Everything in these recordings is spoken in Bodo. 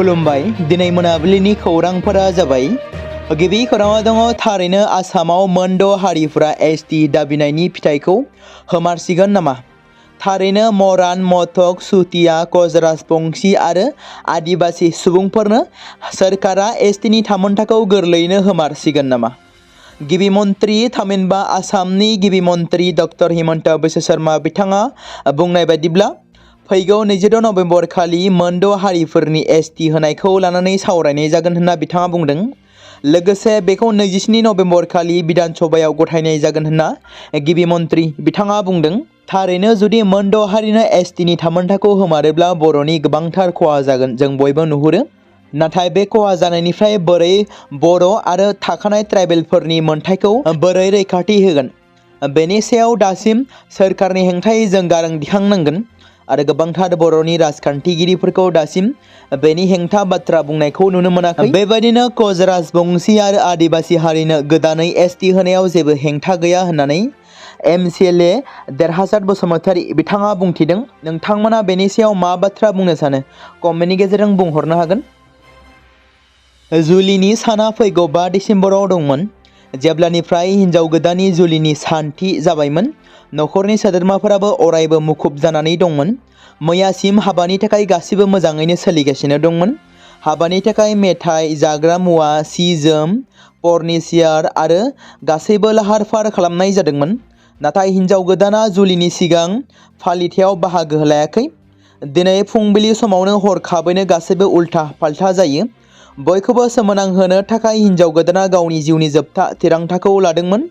खुलुमबाय दिनै मोनाबिलिनि खौरांफोरा जाबाय गिबि खौराङाव दङ थारैनो आसामाव मोनद' हारिफोरा एसटि दाबिनायनि फिथाइखौ होमारसिगोन नामा? थारैनो मरान, मटक, चुटिया, क'ज राजबंशी आरो आदिबासी सुबुंफोरनो सोरखारा एसटिनि थामोनथाखौ गोरलैयैनो होमारसिगोन नामा? गिबि मन्त्रि थामहिनबा आसामनि गिबि मन्त्रि डक्टर हिमन्त बिश्व शर्मा बिथाङा बुंनाय बायदिब्ला फैगौ 22 नभेम्बर खालि मोनद' हारिफोरनि एसटि होनायखौ लानानै सावरायनाय जागोन होनना बिथाङा बुंदों। लोगोसे बेखौ 27 नभेम्बर खालि बिधान सभायाव गथायनाय जागोन होनना गिबि मन्त्रि बिथाङा बुंदों। थारैनो जुदि मोनद' हारिनो एसटिनि थामोनथाखौ होमारोब्ला बर'नि गोबांथार खहा जागोन जों बयबो नुहुरो। नाथाय बे खहा जानायनिफ्राय बोरै बर' आरो थाखानाय ट्राइबेलफोरनि मोनथायखौ बोरै रैखाथि होगोन बेनि सायाव दासिम सोरखारनि हेंथायै जों गारां दिखांनांगोन आरो गोबांथार बर'नि राजखान्थिगिरिफोरखौ दासिम बेनि हेंथा बाथ्रा बुंनायखौ नुनो मोनाखै। बेबायदिनो क'ज राजबंशी आरो आदिबासी हारिनो गोदानै एसटि होनायाव जेबो हेंथा गैया होननानै MCLA देरहासार बसुमतारी बिथाङा बुंथिदों। नोंथांमोना बेनि सायाव मा बाथ्रा बुंनो सानो कमेन्टनि गेजेरजों बुंहरनो हागोन। जुलिनि साना फैगौ 5 डिसेम्बराव दंमोन। जेब्लानिफ्राय हिन्जाव गोदाननि जुलिनि सान थि जाबायमोन नखरनि सोद्रोमाफोराबो अरायबो मुखुब जानानै दंमोन। मैयासिम हाबानि थाखाय गासिबो मोजाङैनो सोलिगासिनो दंमोन। हाबानि थाखाय मेथाइ, जाग्रा मुवा, सि जोम, फर्निचार आरो गासैबो लाहार फाहार खालामनाय जादोंमोन। नाथाय हिन्जाव गोदाना जुलिनि सिगां फालिथायाव बाहागो लायाखै। दिनै फुंबिलि समावनो हरखाबैनो गासैबो उल्था फाल्था जायो। बयखौबो सोमोनांहोनो थाखाय हिन्जाव गोदाना गावनि जिउनि जोबथा थिरांथाखौ लादोंमोन।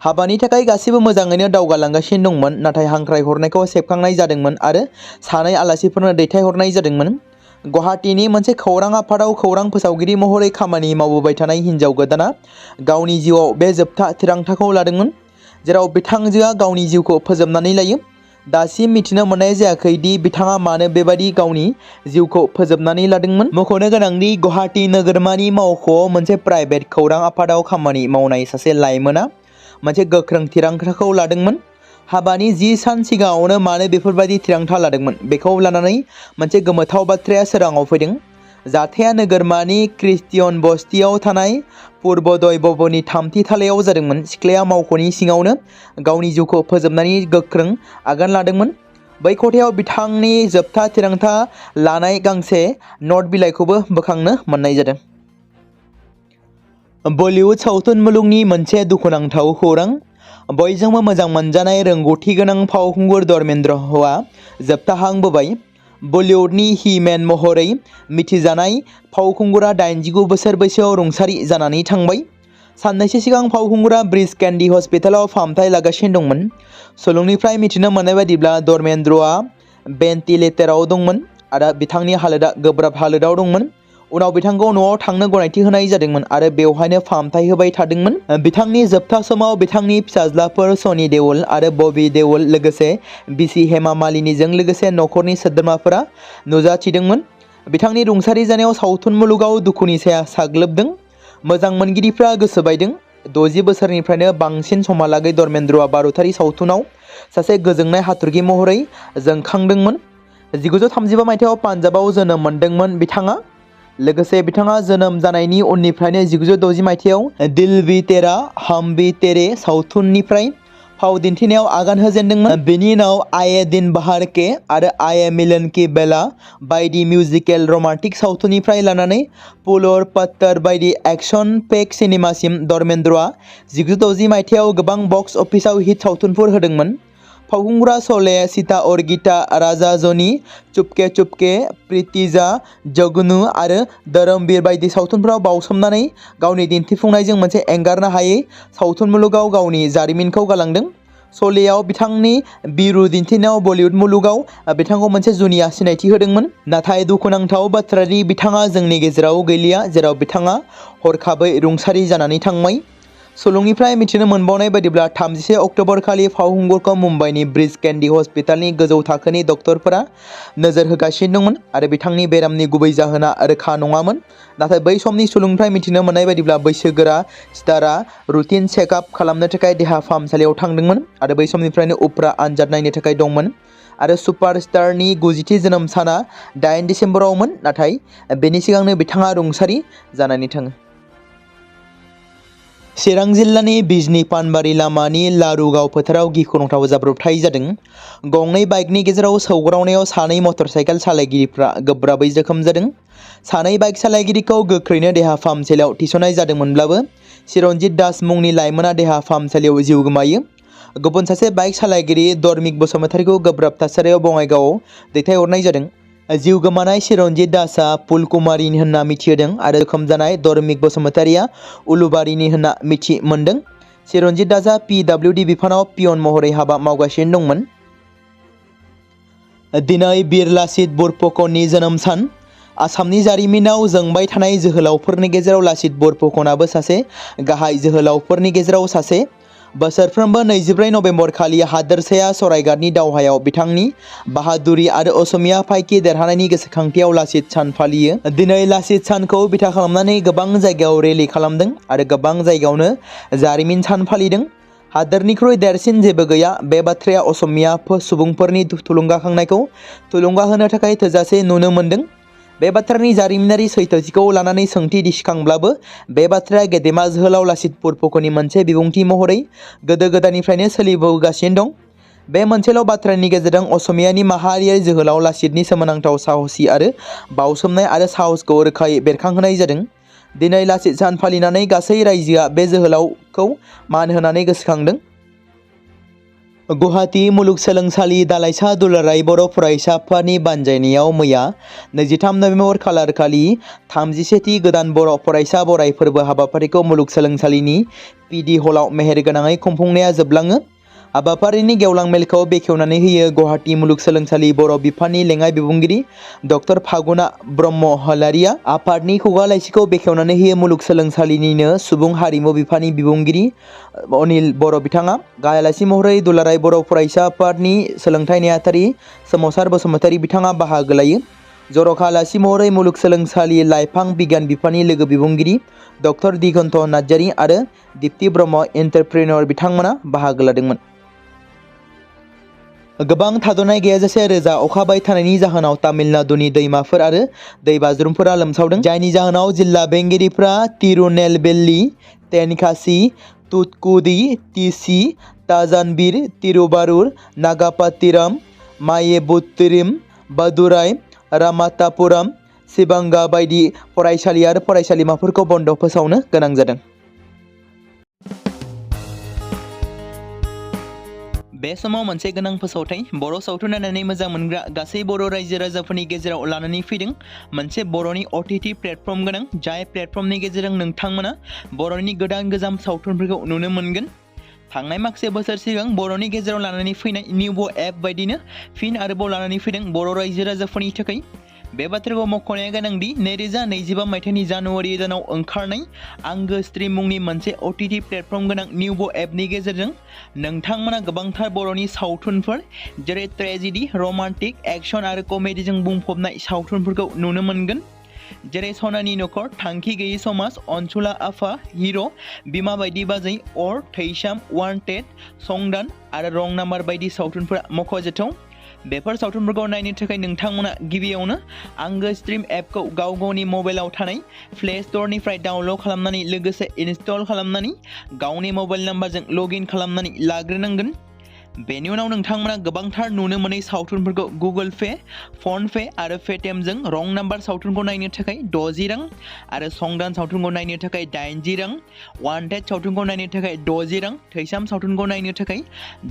हाबानि थाखाय गासिबो मोजाङैनो दावगालांगासिनो दंमोन। नाथाय हांख्राय हरनायखौ सेबखांनाय जादोंमोन आरो सानै आलासिफोरनो दैथायहरनाय जादोंमोन। गुवाहाटीनि मोनसे खौरां आफादाव खौरां फोसावगिरि महरै खामानि मावबोबाय थानाय हिन्जाव गोदाना गावनि जिउआव बे जोबथा थिरांथाखौ लादोंमोन जेराव बिथांजोआ गावनि जिउखौ फोजोबनानै लायो। दासिम मिथिनो मोननाय जायाखै दि बिथाङा मानो बेबादि गावनि जिउखौ फोजोबनानै लादोंमोन। मख'नो गोनांदि गुवाहाटी नोगोरमानि मावख'आव मोनसे प्राइभेट खौरां आफादाव खामानि मावनाय सासे लाइमोना मोनसे गोख्रों थिरांथाखौ लादोंमोन। हाबानि 10 सान सिगाङावनो मानो बेफोरबायदि थिरांथा लादोंमोन बेखौ लानानै मोनसे गोमोथाव बाथ्राया सोराङाव फैदों। जाथाया नोगोरमानि क्रिस्टियन बस्तियाव थानाय पुर्बोदय भवननि 3थि थालायाव जादोंमोन। सिख्लाया मावख'नि सिङावनो गावनि जिउखौ फोजोबनायनि गोख्रों आगान लादोंमोन। बै खथायाव बिथांनि जोबथा थिरांथा लानाय गांसे नट बिलाइखौबो बोखांनो मोननाय जादों। बलिउड सावथुन मुलुगनि मोनसे दुखुनांथाव खौरां। बयजोंबो मोजां मोनजानाय रोंगौथि गोनां फावखुंगुर धर्मेन्द्रआ जोबथाहांबोबाय। बलिउडनि ही-मेन महरै मिथिजानाय फावखुंगुरा 89 बोसोर बैसोआव रुंसारि जानानै थांबाय। साननैसो सिगां फावखुंगुरा ब्रिज केन्डी हस्पिटालाव फाहामथाय लागासिनो दंमोन। सुलुंनिफ्राय मिथिनो मोननाय बायदिब्ला धर्मेन्द्रआ भेन्टिलेटराव दंमोन आरो बिथांनि हालोदा गोब्राब हालोदाव दंमोन। उनाव बिथांखौ न'आव थांनो गनायथि होनाय जादोंमोन आरो बेवहायनो फाहामथाय होबाय थादोंमोन। बिथांनि जोबथा समाव बिथांनि फिसाज्लाफोर सनी देओल आरो बबी देओल लोगोसे बिसि हेमा मालिनीजों लोगोसे नखरनि सोद्रोमाफोरा नुजाथिदोंमोन। बिथांनि रुंसारि जानायाव सावथुन मुलुगाव दुखुनि साया साग्लोबदों। मोजां मोनगिरिफ्रा गोसो बायदों। 60 बोसोरनिफ्रायनो बांसिन समहालागै धर्मेन्द्रआ भारतारि सावथुनाव सासे गोजोंनाय हाथरखि महरै जोंखांदोंमोन। 1935 मायथाइयाव पान्जाबाव जोनोम मोनदोंमोन बिथाङा। लोगोसे बिथाङा जोनोम जानायनि उननिफ्रायनो 1960 मायथाइयाव दिल भी तेरा हम भी तेरे सावथुननिफ्राय फाव दिन्थिनायाव आगान होजेनदोंमन। बेनि उनाव आये दिन बहार के आरो आये मिलन की बेला बायदि मिउजिकेल रमान्टिक सावथुननिफ्राय लानानै फूल और पत्थर बायदि एक्शन पेक सिनेमासिम धर्मेन्द्रआ 1960 मायथाइयाव गोबां बक्स अफिसाव हिट सावथुनफोर होदोंमोन। फावखुंगुरा शोले, सीता और गीता, राजा जनी, चुपके चुपके, प्रीतिजा, जगनू आरो धर्मवीर बायदि सावथुनफोराव बावसोमनानै गावनि दिन्थिफुंनायजों मोनसे एंगारनो हायै सावथुन मुलुगाव गावनि जारिमिनखौ गालांदों। शोलेआव बिथांनि बिरु दिन्थिनायाव बलिउड मुलुगाव बिथांखौ मोनसे जुनिया सिनायथि होदोंमोन। नाथाय दुखुनांथाव बाथ्रा दि बिथाङा जोंनि गेजेराव गैलिया जेराव बिथाङा हरखाबै रुंसारि जानानै थांबाय। सुलुंनिफ्राय मिथिनो मोनबावनाय बायदिब्ला 31 अक्ट'बर खालि फावखुंगुरखौ मुम्बाइनि ब्रिज केन्डी हस्पिटालनि गोजौ थाखोनि डक्टरफोरा नोजोर होगासिनो दंमोन आरो बिथांनि बेरामनि गुबै जाहोना रोखा नङामोन। नाथाय बै समनि सुलुंनिफ्राय मिथिनो मोननाय बायदिब्ला बैसोगोरा स्टारआ रुटिन चेकआप खालामनो थाखाय देहा फाहामसालियाव थांदोंमोन आरो बै समनिफ्रायनो उफ्रा आनजाद नायनो थाखाय दंमोन आरो सुपारस्टारनि 90थि जोनोम साना 8 डिसेम्बरावमोन, नाथाय बेनि सिगांनो बिथाङा रुंसारि जानानै थाङो। चिरां जिल्लानि बिजनी पानबारि लामानि लारुगाव फोथाराव गिख्रंथाव जाब्रबथाय जादों। गंनै बाइकनि गेजेराव सौग्रावनायाव सानै मटरसाइकेल सालायगिरिफ्रा गोब्राबै जोखोम जादों। सानै बाइक सालायगिरिखौ गोख्रैनो देहा फाहामसालियाव थिसननाय जादोंमोनब्लाबो चिरन्जित दास मुंनि लाइमोना देहा फाहामसालियाव जिउ गोमायो। गुबुन सासे बाइक सालायगिरि धर्मिक बसुमतारीखौ गोब्राब थासारियाव बङाइगावआव दैथायहरनाय जादों। जिउ गोमानाय चिरन्जित दासआ फुलकुमारी होनना मिथिहोदों आरो जोखोम जानाय धर्मिक बसुमतारीया उलुबारिनि होनना मिथि मोनदों। चिरन्जित दासआ PWD बिफानाव पियन महरै हाबा मावगासिनो दंमोन। दिनै बीर लाचित बरफुकननि जोनोम सान। आसामनि जारिमिनाव जोंबाय थानाय जोहोलावफोरनि गेजेराव लाचित बरफुकनाबो सासे गाहाय जोहोलावफोरनि गेजेराव सासे। बोसोरफ्रोमबो 24 नबेम्बर खालि हादोरसाया सरायघाटनि दावहायाव बिथांनि बाहादुरि आरो असमिया फायखि देरहानायनि गोसोखांथियाव लाचित सान फालियो। दिनै लाचित सानखौ बिथा खालामनानै गोबां जायगायाव रेलि खालामदों आरो गोबां जायगायावनो जारिमिन सान फालिदों। हादोरनिख्रुइ देरसिन जेबो गैया। बे बाथ्राया असमिया सुबुंफोरनि थुलुंगाखांनायखौ थुलुंगा होनो थाखाय थोजासे नुनो मोनदों। बे बाथ्रानि जारिमिनारि सैथोथिखौ लानानै सोंथि दिसिखांब्लाबो बे बाथ्राया गेदेमा जोहोलाव लाचित बरफुकननि मोनसे बिबुंथि महरै गोदो गोदायनिफ्रायनो सोलिबोगासिनो दं। बे मोनसेल' बाथ्रानि गेजेरजों असमियानि माहारियारि जोहोलाव लाचितनि सोमोनांथाव साहसि आरो बाउसोमनाय आरो साहसखौ रोखायै बेरखांहोनाय जादों। दिनै लाचित सान फालिनानै गासै रायजोआ बे जोहोलावखौ मान होनानै गोसोखांदों। गुवाहाटी मुलुगसोलोंसालि दालाइसा दुलाराय बर' फरायसा आफादनि बानजायनायाव मैया 23 नबेम्बर खालारखालि 31थि गोदान बर' फरायसा बराय फोरबो हाबाफारिखौ मुलुगसोलोंसालिनि PD हलाव मेहेरगोनाङै खुंफुंनाया जोबलाङो। हाबाफारिनि गेवलां मेलखौ बेखेवनानै होयो गुवाहाटी मुलुगसोलोंसालि बर' बिफाननि लेङाइ बिबुंगिरि डॉ फागुना ब्रह्म हलारिया। आफादनि खुगा लाइसिखौ बेखेवनानै होयो मुलुगसोलोंसालिनिनो सुबुं हारिमु बिफाननि बिबुंगिरि अनिल बर' बिथाङा। गाहाय आलासि महरै दुलाराय बर' फरायसा आफादनि सोलोंथाइ नेहाथारि सोमावसार बसुमतारी बिथाङा बाहागो लायो। जर'खा आलासि महरै मुलुगसोलोंसालि लाइफां बिगियान बिफाननि लोगो बिबुंगिरि डॉ दिगन्त नार्जारी आरो दीप्ति ब्रह्म एन्टारप्रेन्योर बिथांमोना बाहागो लादोंमोन। गोबां थाद'नाय गैयाजासे रोजा अखा हाबाय थानायनि जाहोनाव तामिलनाडुनि दैमाफोर आरो दैबाज्रुमफोरा लोमसावदों, जायनि जाहोनाव जिल्ला बेंगिरिफ्रा तिरुनेलवेली, तेनकासी, तूतुकुडी, तिची, तांजानबिर, तिरुवारूर, नागापात्तिनम, मायेबुथुरम, मदुराई, रामानाथपुरम, शिवंगा बायदि फरायसालि आरो फरायसालिमाफोरखौ बन्द फोसावनो गोनां जादों। बे समाव मोनसे गोनां फोसावथाय बर' सावथुन नायनानै मोजां मोनग्रा गासै बर' रायजो राजाफोरनि गेजेराव लानानै फैदों। मोनसे बर'नि OTT प्लेटफर्म गोनां, जाय प्लेटफर्मनि गेजेरजों नोंथांमोना बर'नि गोदान गोजाम सावथुनफोरखौ नुनो मोनगोन। थांनाय माखासे बोसोर सिगां बर'नि गेजेराव लानानै फैनाय निउबो एप बायदिनो फिन आरोबाव लानानै फैदों बर' रायजो राजाफोरनि थाखाय। बे बाथ्राखौ मख'नाया गोनांदि 2025 मायथाइनि जानुवारि दानाव ओंखारनाय आंगो स्ट्रीम मुंनि मोनसे OTT प्लेटफर्म गोनां निउबो एपनि गेजेरजों नोंथांमोना गोबांथार बर'नि सावथुनफोर जेरै ट्रेजेडी, रमान्टिक, एक्शन आरो कमेडीजों बुंफबनाय सावथुनफोरखौ नुनो मोनगोन। जेरै सनानि नखर, थांखि गैयै समाज, अनसुला आफा, हिर', बिमा बायदि बाजै, अर, थैसाम, वान्टेड, संदान आरो रं नाम्बार बायदि सावथुनफोरा मख'जाथाव। बेफोर सावथुनफोरखौ नायनो थाखाय नोंथांमोना गिबियावनो आंगो स्ट्रीम एपखौ गाव गावनि मबाइलाव थानाय प्ले स्ट'रनिफ्राय डाउनल'ड खालामनानै लोगोसे इनस्टल खालामनानै गावनि मबाइल नाम्बारजों लगइन खालामनानै लाग्रोनांगोन। बेनि उनाव नोंथांमोना गोबांथार नुनो मोनै सावथुनफोरखौ गुगोल पे, फन पे आरो पेटिएमजों रं नाम्बार सावथुनखौ नायनो थाखाय 60 रां आरो संदान सावथुनखौ नायनो थाखाय 80 रां, वान्टेड सावथुनखौ नायनो थाखाय 60 रां, थैसाम सावथुनखौ नायनो थाखाय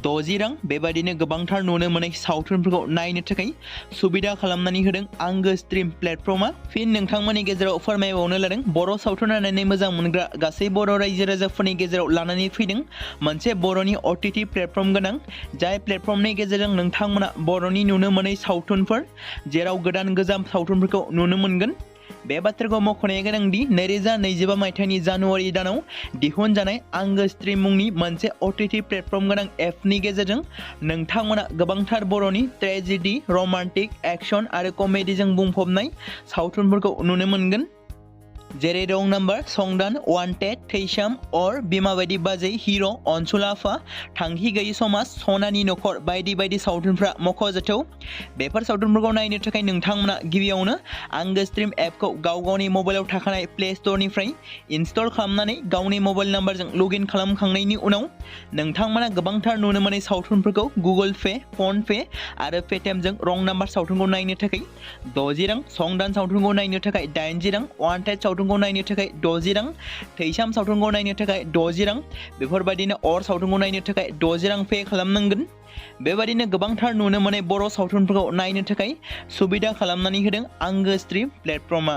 60 रां बेबायदिनो गोबांथार नुनो मोनै सावथुनफोरखौ नायनो थाखाय सुबिदा खालामनानै होदों आंगो स्ट्रीम प्लेटफर्मा। फिन नोंथांमोननि गेजेराव फोरमायबावनो लादों बर' सावथुन नायनानै मोजां मोनग्रा गासै बर' रायजो राजाफोरनि गेजेराव लानानै फैदों मोनसे बर'नि OTT प्लेटफर्म गोनां, जाय प्लेटफर्मनि गेजेरजों नोंथांमोना बर'नि नुनो मोनै सावथुनफोर जेराव गोदान गोजाम सावथुनफोरखौ नुनो मोनगोन। बे बाथ्राखौ मख'नाया गोनांदि 2025 मायथाइनि जानुवारि दानाव दिहुनजानाय आंगो स्ट्रीम मुंनि मोनसे OTT प्लेटफर्म गोनां एपनि गेजेरजों नोंथांमोना गोबांथार बर'नि ट्रेजेडी, रमान्टिक, एक्शन आरो कमेडीजों बुंफबनाय सावथुनफोरखौ नुनो मोनगोन। जेरै रं नाम्बार, संदान, वान्टेड, थैसाम, अर, बिमा बायदि बाजै, हिर', अनसुलाफा, थांखि गैयि समाज, सनानि नखर बायदि बायदि सावथुनफ्रा मख'जाथाव। बेफोर सावथुनफोरखौ नायनो थाखाय नोंथांमोना गिबियावनो आंगो स्ट्रिम एपखौ गावनि मबाइलाव थाखानाय प्ले स्ट'रनिफ्राय इनस्टल खालामनानै गावनि मबाइल नाम्बारजों लगइन खालामखांनायनि उनाव नोंथांमोना गोबांथार नुनो मोनै सावथुनफोरखौ गुगोल पे, फन पे आरो पेटिएमजों रं नाम्बार सावथुनखौ नायनो थाखाय 60 रां, संदान सावथुनखौ नायनो थाखाय 80 रां, वान्टेड सावथुनखौ नायनो थाखाय 60 रां, थैसाम सावथुनखौ नायनो थाखाय 60 रां, बेफोरबायदिनो अर सावथुनखौ नायनो थाखाय 60 रां पे खालामनांगोन। बेबायदिनो गोबांथार नुनो मोनै बर' सावथुनफोरखौ नायनो थाखाय सुबिदा खालामनानै होदों आंगो स्ट्रिम प्लेटफर्मआ।